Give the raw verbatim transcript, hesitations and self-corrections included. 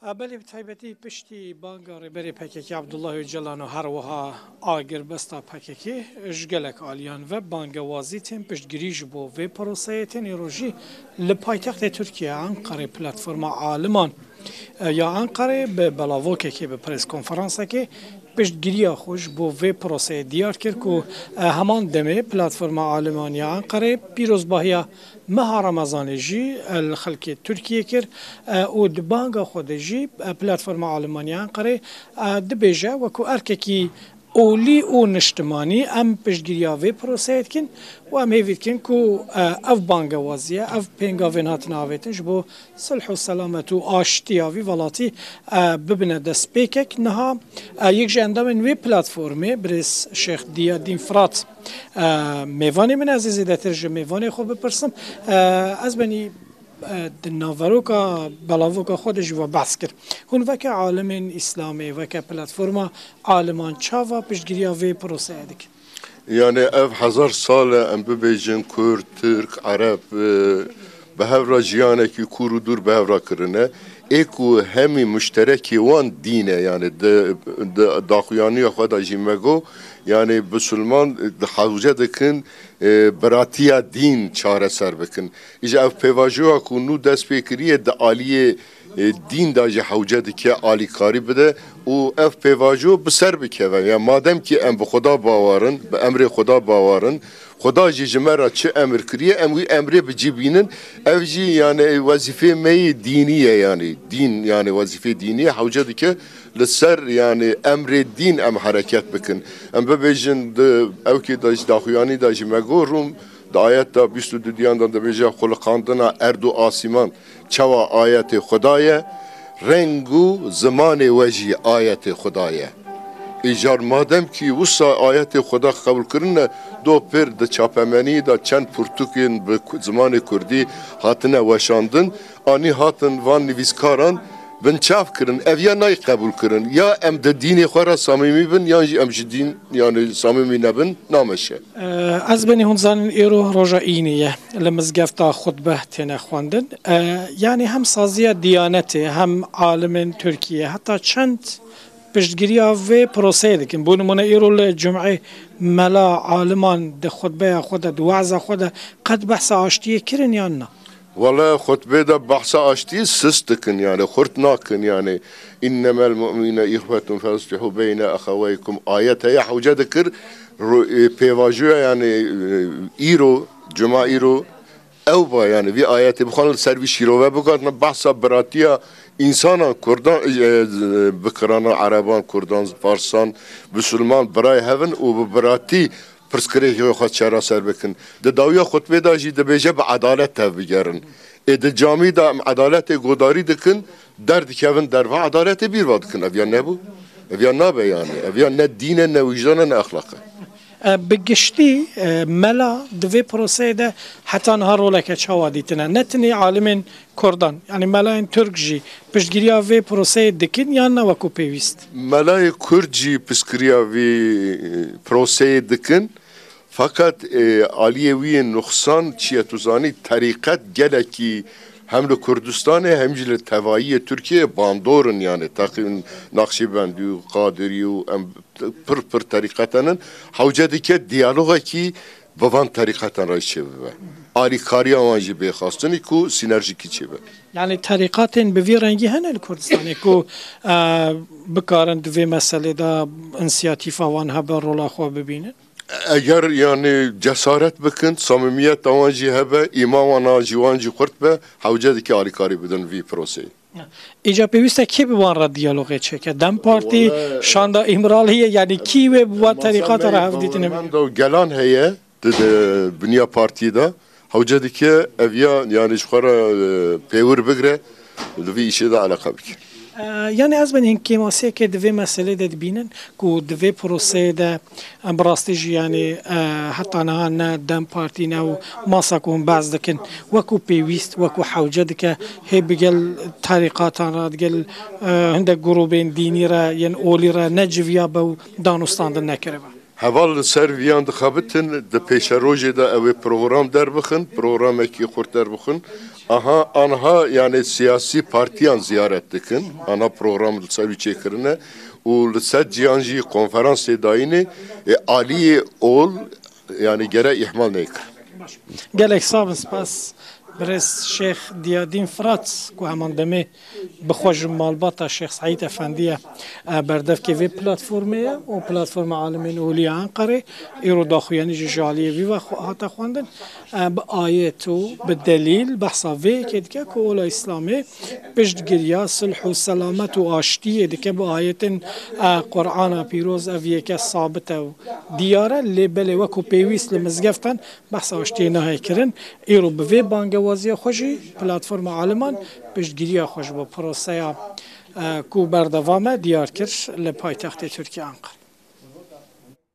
Belê, bi taybetî piştî banga Rêberê P K K Abdullah Öcalan û her wiha agirbesta P K K ji gelek aliyan ve bangewazî tên piştgirî ji bo vê proseyê tên îro jî li paytextê Tirkiye Ankarê platforma aliman, e, ya Ankarê bi belavokekê, bi preskonferansekê piştgiriya xwe ji bo vê proseyê diyar kir ku, e, heman demê platforma aliman ya Ankarê pîrozbahiya meha Remezanê jî, e, li xelkê Tirkiyê kir, e, û di banga xwe de jî, e, platforma Almanya Enqerê, e, dibêje, weku erkekî olî û niştimanî em piştgiriya vê proseyê dikin û em hêvî dikin ku, e, ev bangewaziye, ev pêngavên hatine avêtin ji bo sulh û selamet û aştiya vî welatî, e, bibine destpêkek. Niha, e, yek ji endamên wê platformê, birêz Şêx Diyadîn Firat, e, mêvanê min, ez ê zêdetir ji mêvanê xwe bipirsim. E, ez benî, e, di naveroka belavoka xwe de jî we behs kir. Hûn weke alimên Îslamê, weke platforma aliman çawa piştgiriya vê proseyê dikin? Yani ev hezar sal e, em bibêjin Kurd, Tirk, Ereb, e, bi hev re jiyanekî kûr û dûr bi hev re kirine. Ê ku hemî muşterekê wan dîn e, yani di, di daxuyaniya xwe de jî me got, yani bisilman di hewce dikin, e, biratiya dîn çareser bikin. Îja ev pêvajoya ku nû dest pê kiriye di aliyê e, dîn de jî hewce dike alîkarî bide û ev pêvajo bi ser bikeve. Ya madem ki em bi Xweda bawar in, bi emrê Xweda bawar in, Xweda jî ji me re çi emir kiriye, em wî emrê bi cî bînin. Ev jî yani wezîfê me yê dînî ye yani. Dîn yani wezîfê dînî ye, hewce dike li ser yani emrê dîn em hereket bikin. Em bibêjin di ewkê de jî daxuyanî de jî me got, Rûm di ayet de bîst û dudiyan de dibêje xuliqandina erd û asîman çawa ayetê Xuda ye, reng û zimanê we jî ayetê Xuda ye. Îcar madem kî wisa ayetê Xuda qebûl kirine, do pêr di çapemenî de çend pirtûkên bi ku-, zimanê kurdî hatine weşandin, anî hatin van nivîskaran binçav kirin. Ev ya nayê qebûl kirin. Ya em di dînê xwe re samîmî bin, yan jî em ji dîn, yani samîmî nebin, nameşe. E, ez benî hûn zanin êro roja înê ye. Li mizgefta xutbe têne xwendin. E, yani hem saziya Diyanetê, hem alimên Tirkiye, heta çend piştgiriya vê proseyê dikin. Bo nimûne êro li cumê mela aliman di xutbeya xwe de, di we'za xwe de qet behsa aştiyê kirin yan na? Wele xutbê de behsa aştiyê sist dikin, yani xurt nakin, yani. "İnnemel mu'minune ihvetun fe aslihu beyne ahaweykum" ayet heye, hewce dikir, ro-, e, pêvajoya, yani, e, îro, cuma îro, ew ba, yani, vî ayetê bixwan li ser vî şîrove bigatina behsa biratiya însanan, kurdan, e, e, bikiranan, ereban, kurdan, farsan, bisilman, birayê hev in û bi biratî pirsgirêkê xwe çareser bikin. Di dawiya xutbê de jî dibêje bi edalet tevbigerin. Ê di camî de em edaletê godarî dikin, derdikevin derve edaletê bîr ve dikin. Ev ya nebû. Ev ya nabe yani. Ev ya ne dîn e, ne wijdan e, ne exlaq e. E, bi giştî, e, mela di vê proseyê de heta niha roleke çawa dîtine? Ne tenê alimên Kurdan, yani melayên Tirk jî piştgiriya vê proseyê dikin yan ne wekû pêwîst? Melayê Kurd jî piştgiriya vî, e, proseyê dikin. Fakat, e, aliyê wî yê nuxsan çi ye tu zanî, terîqet gelekî hem li Kurdistanê hem jî li tevayiyê Tirkiyeyê bandor in, yani teqîn Nakşîbendî û Qadirî û em pir pir terîqetan in. Hewce dike diyalogekî bi van terîqetan re çêbibe. Alîkariya wan jî bê xastinî ku sînerjîkî çêbe. Yani terîqatên bi vî rengî hene li Kurdistanê ku, e, bikarin di vê meselê de însiyatîfa wan hebe, rola xwe bibînin? Eger yani cesaret bikin, samimiyeta wan jî hebe, îman wan a jî wan jî xurt be, hewce dike alîkarî bidin vî proseyê. Îca pêwîst e kê bi wan re diyalogê çêke? DEM Partî, Wele, Şanda Îmraliyê, yani kî wê bi wan terîqata re hevdîtine? Masa me, masa me gelan heye di, di biniya partiyê de. Hewce dike ev ya, yani ji xwe re, e, pêwir bigire, li vî îşê de eleqa bike. E, yani ez benî hin kêmasiyekê di vê meselê de dibînin ku di vê proseyê de em bi rastî jî yani, e, heta niha ne DEM Partî ne û masa ku hûn behs dikin, wekû pêwîst, wekû hewce dike, hê bi gel terîqatan re, di gel, e, hindek grûbên dînî re, yên olî re neciviyabe û danûstandin nekiribe. Heval li ser viyan dixebitin, di pêşerojê de ew ê program derbixin, programekî xurt derbixin. Aha, anha yani siyasî partiyan ziyaret dikin. Ana program li ser wî çêkirine û li ser ciyan jî konferansê dayînê, e, aliyê ol yani gere îhmal neykirin. Gelek sax bin, spas birêz Şêx Diyadîn Firat ku heman demê bi xwe ji malbata Şêx Seîd Efendî ye, e, berdevkê vê platformê ye û platforma alimên olî ya Enqerê îro daxuyanî jî ji aliyê vî ve xwe-, hate xwendin. E, bi ayet û bi delîl behsa vê yekê dike ku ola Îslamê piştgiriya sulh û selamet û aştiyê dike, bi ayetên, e, Qur'ana pîroz ev yeke sabit e û diyar e, lê belê wekû pêwîst li mizgeftan behsa aştiyê nahê kirin. Îro bi vê bangewaziya xwe jî platforma aliman piştgiriya xwe ji bo proseya, e, ku berdewam e diyar kir li paytextê Tirkiye Enqere.